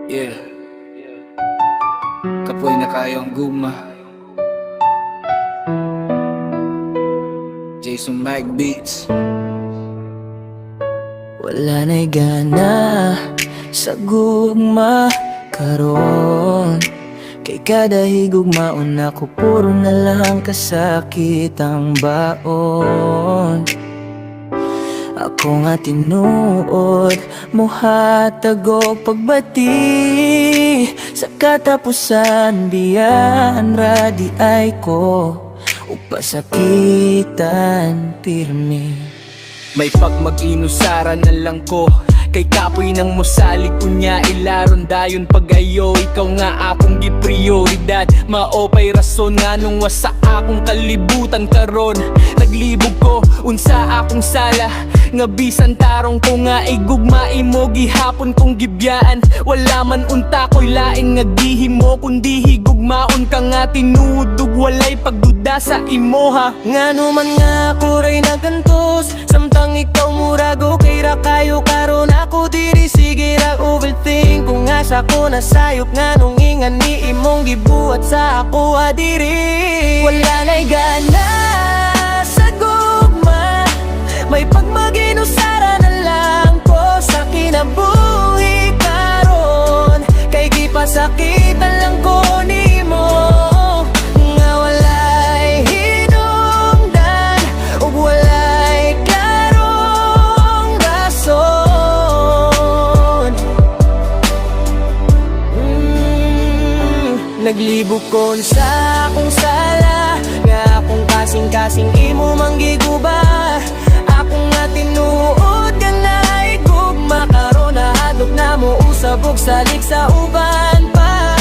Yeah. Kapoy na kayo ang gugma. Jason Mike Beats. Wala na'y gana sa gugma karon. Kay kada higugmaon ako, puro na lang kasakit ang baon. Ako nga tinuod, muhatag og pagbati. Sa katapusan, biyaan ra di ay ko ug pasakitan pirmi. May pag mag-inusara na lang ko kay kapoy nang mosalig, unya ilaron dayon pag-ayo. Ikaw nga akong giprioridad, maopay rason nga nung wasa akong kalibutan karon. Naglibog ko unsa akong sala nga bisan tarong ko nga igugma imo gihapon kong gibiyaan. Wala man unta ko'y lain nga gihimo kundi higugmaon ka nga tinuod ug walay pagduda sa imoha. Ngano man nga ako ra'y nagantos samtang ikaw murag okay ra kayo karon. Ako diri sige ra overthink kung asa ko nasayop, nganong ingani imong gibuhat sa ako diri. Wala na'y gana sa gugma. May pagmaginusara na lang ko sa kinabuhi karon. Kay gipasakitan lang ko nimo nga walay hinungdan ug walay klarong rason. Naglibog ko sa akong sala nga akong kasing-kasing imo manggiguba. Ako nga tinuod nga naigugma karon nahadlok na mo usab og salik sa uban pa.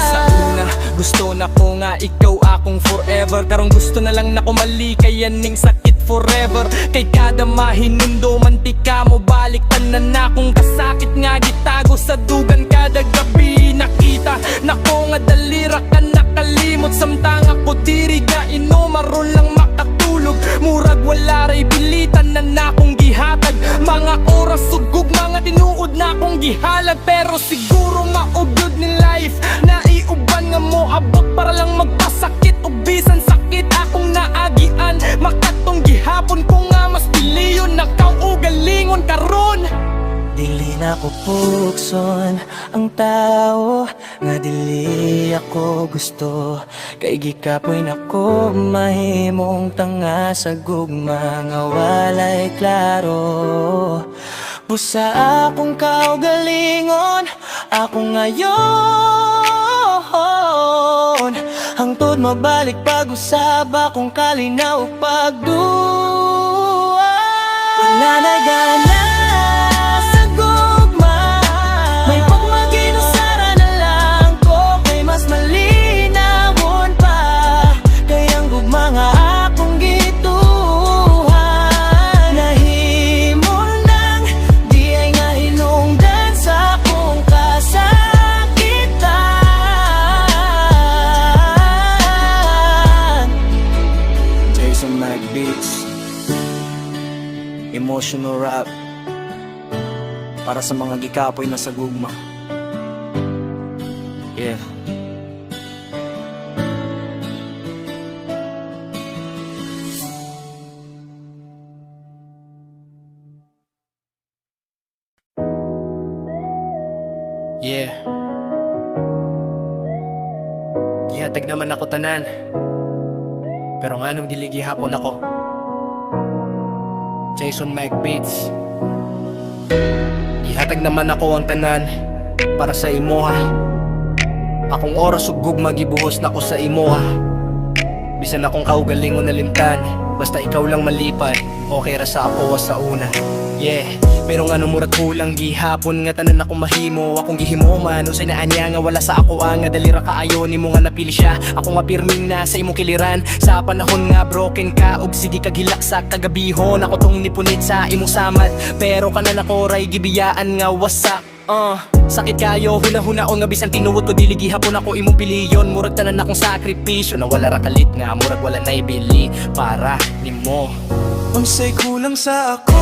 Sa una, gusto na ko nga ikaw akong forever. Karong gusto na lang nako malikay ning sakit forever. Kay kada mahinundo man tika mo balik tanan na akong kasakit nga gitago sa dugan kada gabi. Nakita nako nga dalira ka nakalimot samtang ako diri ga inom aron lang makatulog. Murag wala ray bilitan na nakong gihatag mga oras ug mga tinuod na akong gihalad. Pero siguro mao gyud ni life na iuban nga mo abot para lang magpasakit og bisan sakit akong naagian. Makatong gihapon ko nga mas piliyon nakaw o galingon karon. Dili na ko pukson ang tao nga dili ako gusto. Kay gikapoy nako mahimong tanga sa gugma nga walay klaro. Busa akong kaugalingon, ako ngayon hangtod mabalik pag-usab akong kalinaw ug pagduwa. Wala na gana sa gugma. May pagmaginusara na lang ko kay mas malinawon pa. Kay ang gugma nga akong gituhan nahimo nang di ay nga hinungdan sa akong kasakitan. Jason Mike Beats. Emotional rap para sa mga gikapoy na sa gugma. Yeah. Yeah. Gihatag naman ako tanan. Pero nganong dili gihapon ako? Jason Mike Beats. Gihatag naman ako ang tanan para sa imoha. Akong oras ug gugma gibuhos nako sa imoha. Bisan akong kaugalingon nalimtan, basta ikaw lang malipay, okay ra sa ako sa una. Yeah, pero nga murag kulang gihapon nga tanan ako mahimo akong gihimo man unsay naa niya nga wala sa ako ang nga dalira kaayo nimo nga napili siya. Ako nga pirming na sa imong kiliran sa panahon nga broken ka ug sige ka gilak sa kagabihon. Ako tong nipunit sa imong samad, pero kanan ako ray gibiyaan nga wasak. Sakit kayo, huna-hunaon nga bisan tinuod ko dili gihapon ako imong piliyon. Murag tanan akong sakripisyo na wala ra kalit nga murag wala na'y bili para nimo. Unsay kulang sa ako?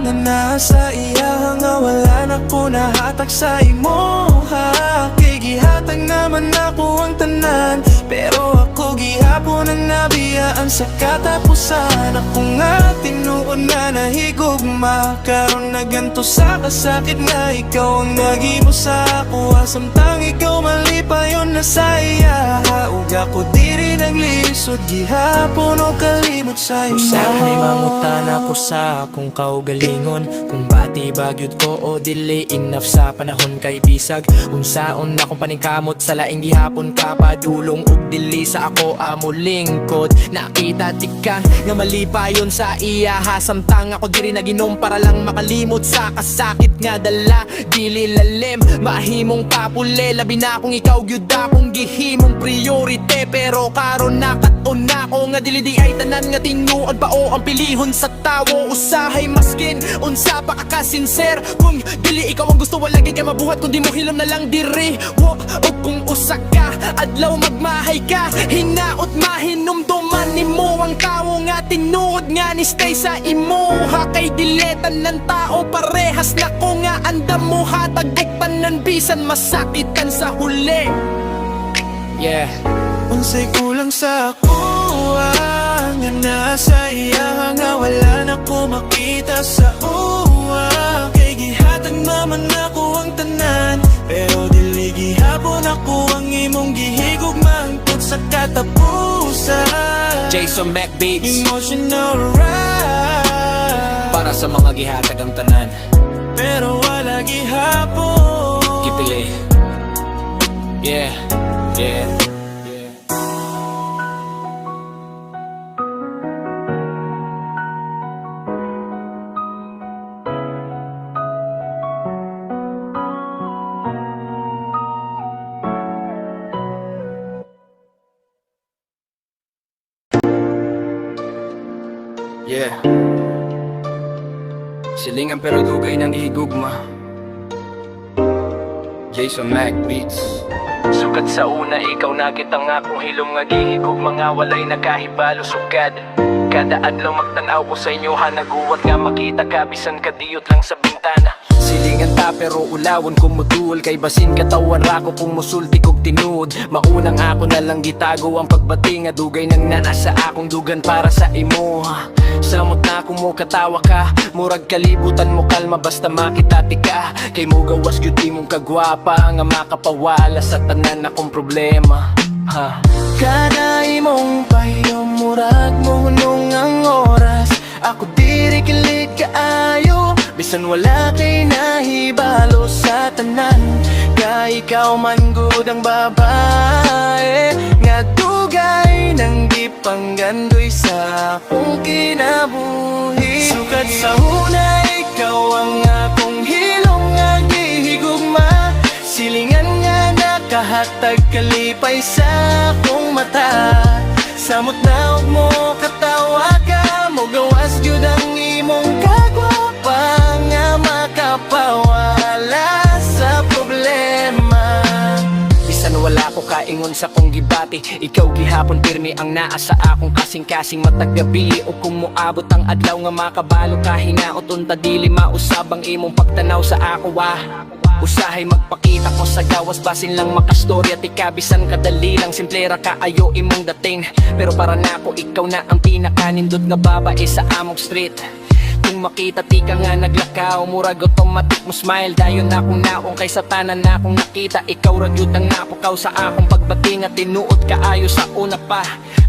nga nasa iya nga wala na ko nahatag sa imo ha. Kay gihatag naman ako ang tanan, pero ako gihapon ang nabiyaan sa katapusan. Ako nga tinuod na nahigugma, karon naganto sa kasakit nga ikaw ang naghimo sa ako. Samtang ikaw malipayon na sa iya, ug ako diri naglisod gihapon o kalimot sa imo. Usahay mangutana ko sa akong kaugalingon kung bati ba gyud ko o dili enough sa panahon kay bisag unsaon akong paningkamot sa laing gihapon ka padulong ug dili sa ako amo lingkod. Nakita tika nga malipayon sa iya ha, samtang ako diri naginom para lang makalimot sa kasakit nga dala. Dili lalim mahimong papuli, labi na kung ikaw gyud akong gihimong priority. Pero karon nakat-on na ko nga dili di ay tanan nga tinuod pa o ang pilihon sa tawo. Usahay maskin unsa pa ka kasinser, kung dili ikaw ang gusto wala gyud kay mabuhat kundi mo hilom na lang diri. Walk og kung usa ka adlaw magmahay ka, hinaot mahinumduman nimo ang tawo nga tinuod nga ni stay sa imuha. Kay dili tanan tao parehas na ko nga andam mo hatag og tanan bisan masakitan sa huli. Yeah. Unsay kulang sa ako nga nasa iya nga wala na ko makita sa uwa. Kay gihatag naman ako ang tanan, pero dili gihapon ako ang imong gihigugma hangtod sa katapusan. Jason Mac Beats. Emotional ride. Para sa mga gihatag ang tanan pero wala gihapon. Gipili. Yeah. Yeah. Silingan pero dugay ng gihigugma. Jason Mac Beats. Sugad sa una, ikaw na kita nga akong hilom nga gihigog. Mga walay nakahibalo sugad. Kada adlaw magtanaw ko sa inyo ha, naguwat nga makita ka bisan kadiyot lang sa bintana. Silingan ta pero ulawon kung mutuol, kay basin katawan ra ko kung musulti kog tinuod. Maunang ako na lang gitago ang pagbati nga dugay nang naa sa akong dugan para sa imo. Samot na kung mo katawa ka, murag kalibutan mo kalma basta makita ti ka. Kay mo gawas gyud imong kagwapa nga makapawala sa tanan akong problema ha. Kada imong pahiyom murag mohunong ang oras. Ako diri kilig kaayo bisan wala kay nahibalo sa tanan. Kay ikaw man gud ang babae nga dugay nang gipanggandoy sa akong kinabuhi. Sukad sa una, ikaw ang akong hilom nga gihigugma. Silingan nga nakahatag kalipay sa akong mata. Samot na og mo katawa ka, mo gawas gyud ang imong kagwapa nga makapawala sa problema. Bisan wala ko kaingon sa kong gibati, ikaw gihapon pirmi ang naa sa akong kasing-kasing matag gabi. O kung moabot ang adlaw nga makabalo ka, hinaot unta dili mausab ang imong pagtanaw sa ako ah. Usahay magpakita ko sa gawas basin lang makastorya ti ka bisan kadali lang simplera kaayo imong dating. Pero para nako ikaw na ang pinakanindot nga babae sa among street. Kung makita ti ka nga naglakaw, murag automatic mo smile. Dayon na akong naong kay sa tanan na akong nakita, ikaw ra gyud ang napukaw sa akong pagbati nga tinuod kaayo sa una pa.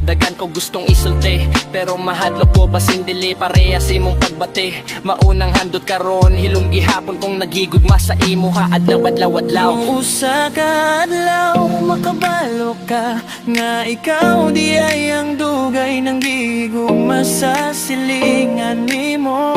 Dagan ko gustong isulti pero mahadlok ko basin dili parehas imong pagbati. Maunang handot karon hilom gihapon kong nagigugma sa imo ha, adlaw adlaw adlaw. Kung usa ka adlaw makabalo ka nga ikaw di ay ang dugay nang gigugma sa silingan nimo.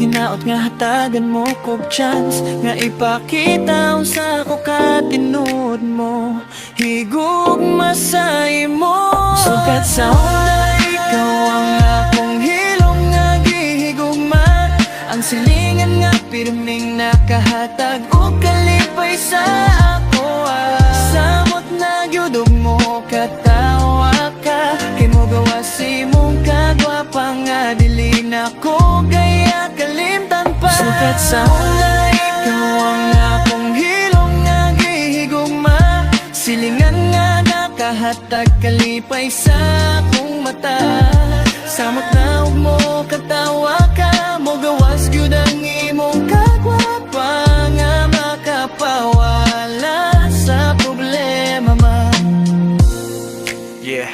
Hinaot nga hatagan mo kog chance nga ipakita unsa ko katinuod mo higugma sa imo. Sukat sa una, ikaw ang akong hilom nga gihigugma. Ang silingan nga pirming nakahatag og kalipay sa ako ah. Samot na gyud og mo katawa ka, kay mo gawas imong kagwapa nga dili na ko gaya. Sapagkat sa una, ikaw ang akong hilom nga gihigugma, silingan nga nakahatag kalipay sa akong mata. Samot na og mo katawa ka, mo gawas gyud ang imong kagwapa nga makapawala sa problema man. Yeah,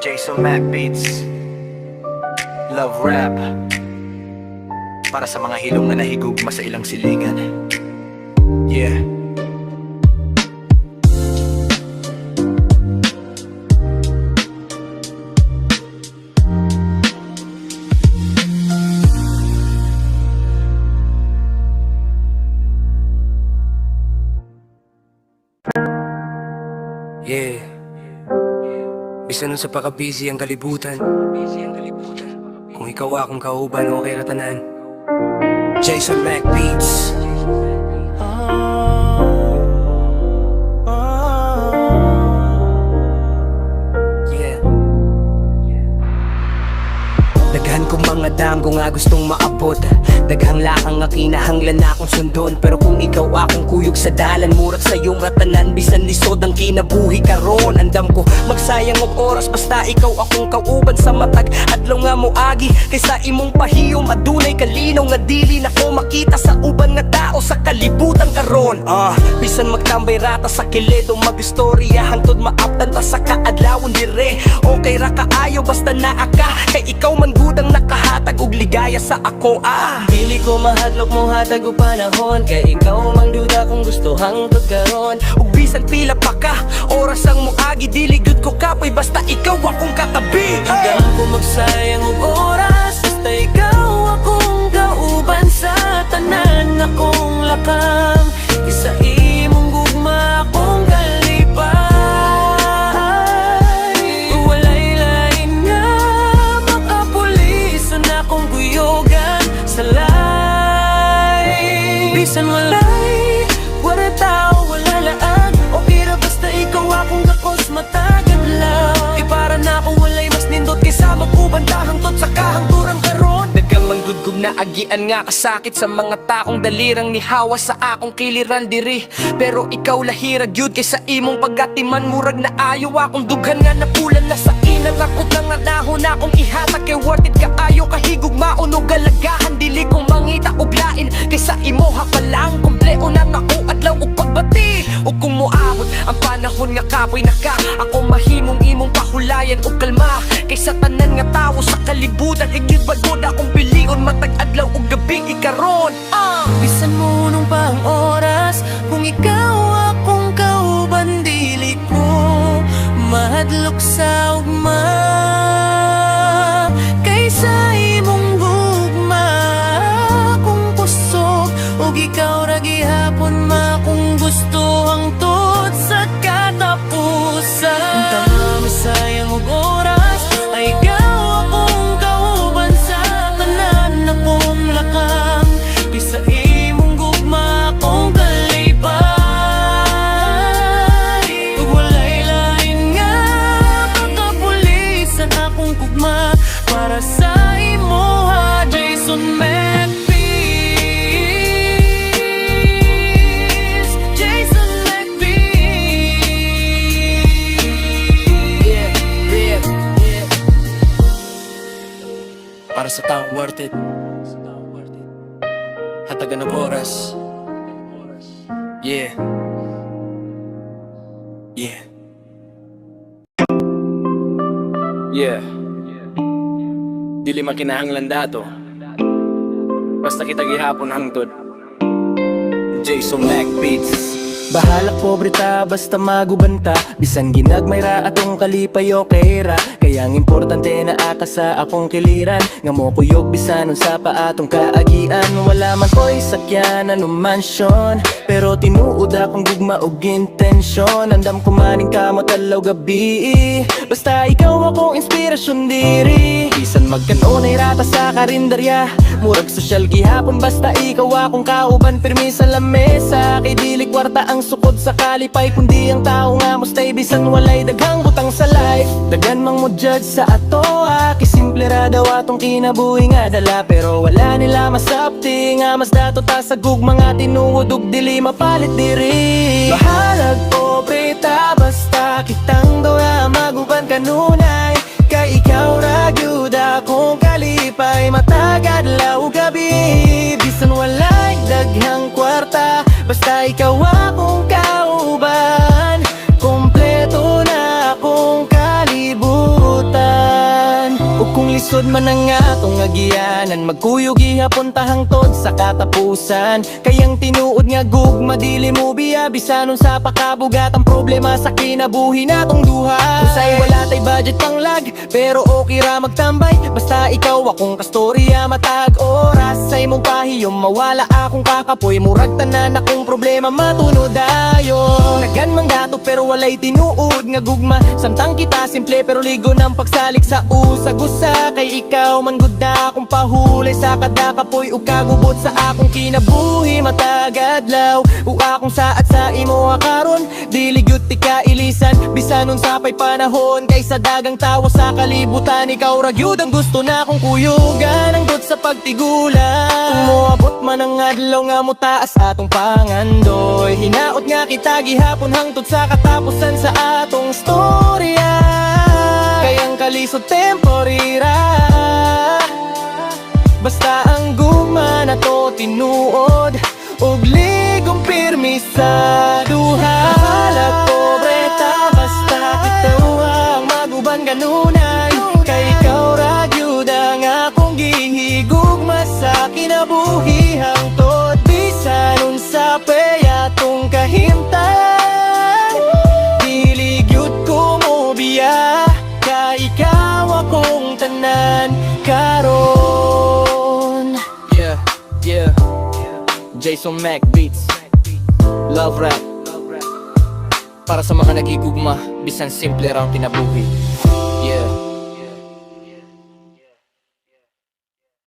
Jason Mac Beats, Love Rap. Para sa mga hilom nga nahigugma sa ilang silingan. Yeah. Yeah. Bisan unsa pa ka-busy ang kalibutan, kung ikaw akong kauban, okay ra tanan. Jason Mac Beats. Yeah. Daghan kong mga damgo nga gustong maabot, daghang lakang nga kinahanglan na akong sundon. Pero kung ikaw akong kuyog sa dalan, murag sa iyong ratanan. Bisan lisod ang kinabuhi karon, andam ko magsayang og oras basta ikaw akong kauban sa matag adlaw nga moagi. Kaysa imong pahiyom adunay kalinaw nga dili nako makita sa uban nga tao sa kalibutan karon. Ah, bisan magtambay rata sa kilid o magistorya hangtod maaptan ta sa kaadlawon dire, okay ra kaayo basta naa ka, kay ikaw man gud ang nakahatag og ligaya sa ako ah. Dili ko mahadlok mo hatag og panahon, kay ikaw mang duda kung gusto hangtod karon. Ug bisan pila pa ka oras ang moagi, dili gyud ko kapoy basta ikaw akong katabi, hey! Hanggang ko magsayang og oras basta ikaw akong kauban sa tanan akong lakang. Isa imong gugma akong kalipay. Walay lain nga makapulisan akong kuyogan sa lain. Bisan walay kwarta o wala laag, okay ra basta ikaw akong gakos matag adlaw. Kay para na akong walay mas nindot kaysa mag-uban ta hangtod sa kahangturan karon. Daghang manggudgug na agian nga kasakit sa mga takong dalirang nihawa sa akong kiliran diri. Pero ikaw lahira gyud kay sa imong pagatiman, murag na ayo akong dughan nga napulan na sa inang akot na nga nahon akong ihatag, kay worth it kaayo kahigugmaon og galagahan. Dili kong mangita og lain kay sa imoha pa lang kumpleto na ako adlaw ug pagbati. Ug kung moabot ang panahon nga kapoy na ka, ako mahimong imong pahulayan og kalma. Kay sa tanan nga tawo sa kalibutan, higit bagod akong pilion matag adlaw ug gabi ikaron ah. Bisan mo nung pa ang oras, kung ikaw akong kauban, dili ko mahadlok sa ugma. Kaysa imong gugma akong kusog, ug ikaw ra gihapon ma kung gusto hangtod sa katapusan. Tama masayang og oras ay ikaw akong kauban sa tanan akong lakang. Bisa imong gugma akong kalipay. Ug walay lain nga makapulisan akong gugma para sa imoha, Jason McBeast, Jason McBeast. Yeah. Para sa taong worth it, hatagan ng oras. Yeah. Yeah. Dili man kinahanglan dato, basta kita gihapon hangtod. Jason Mac Beats. Bahala pobre ta basta maguban ta. Bisan ginagmay ra atong kalipay, okay ra. Kaya ang importante na aka sa akong kiliran nga mo kuyog bisan unsa pa atong kaagian. Wala man ko'y sakyanan o mansyon, pero tinuod akong gugma og intensyon. Andam ko maning kamot adlaw gabi, basta ikaw akong inspirasyon diri. Bisan magkanunay rata sa karinderya, murag sosyal gihapon basta ikaw akong kauban. Pirmi sa lamesa kay dili kwarta. kwarta ang sukod sa kalipay, kundi ang tao nga mustay bisan walay daghang butang sa life. Daghan mang mo judge sa atoa, kay simple ra daw atong kinabuhi nga dala. Pero wala nila masabti nga mas dato ta sa gugma nga tinuod ug dili mapalit diri. Bahalag pobre ta, basta kitang duha maguban kanunay, kay ikaw ra gyud akong kalipay matag adlaw ug gabi. Bisan walay daghang kwarta, basta ikaw akong kauban, kompleto na akong kalibutan. Ug kung lisod man ang atong agianan, magkuyog gihapon ta hangtod sa katapusan, kay ang tinuod nga gugma dili mo biya bisan unsa pa kabugat ang problema sa kinabuhi natong duha. Usay wala tay budget pang lag, pero okay ra magtambay, basta ikaw akong kastorya matag oras. Sa imong pahiyom mawala akong kakapoy, murag tanan akong problema matunod dayon. Daghan mang dato pero walay tinuod nga gugma, samtang kita simple pero ligo ng pagsalig sa usag-usa, kay ikaw man gud na akong pahulay sa kada kapoy ug kagubot sa akong kinabuhi matag adlaw. Ug akong saad sa imo karon, dili gyud tika ilisan bisan unsa pa'y panahon, kay sa dagang tawo sa kalibutan, ikaw ra gyud ang gusto na akong kuyugan hangtod sa pagtigulang. Kung moabot man ang adlaw nga motaas atong pangandoy, hinaot nga kita gihapon hangtod sa katapusan sa atong storya, kay ang kalisod temporary ra, basta ang gugma nato tinuod ug ligong pirmi sa duha. Bahalag pobre ta, basta kita ang maguban kanunay, kay ikaw ra gyud ang akong gihigugma sa kinabuhi hangtod bisan unsa pa'y atong kahimtang. Dili gyud ko mobiya, kay ikaw akong tanan karon. Yeah. Jason Mac Beats. Love Rap. Para sa mga nagigugma, bisan simple ra ang kinabuhi.